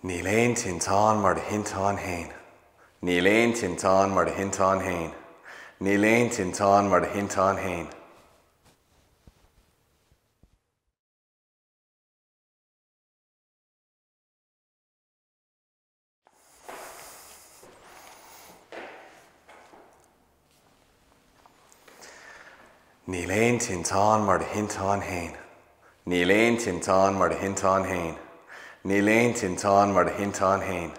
Níl aon tinteán mar do thinteán féin. Níl aon tinteán mar do thinteán féin. Níl aon tinteán mar do thinteán féin. Níl aon tinteán mar do thinteán féin. Níl aon tinteán mar do thinteán féin. Níl aon tinteán mar do thinteán féin.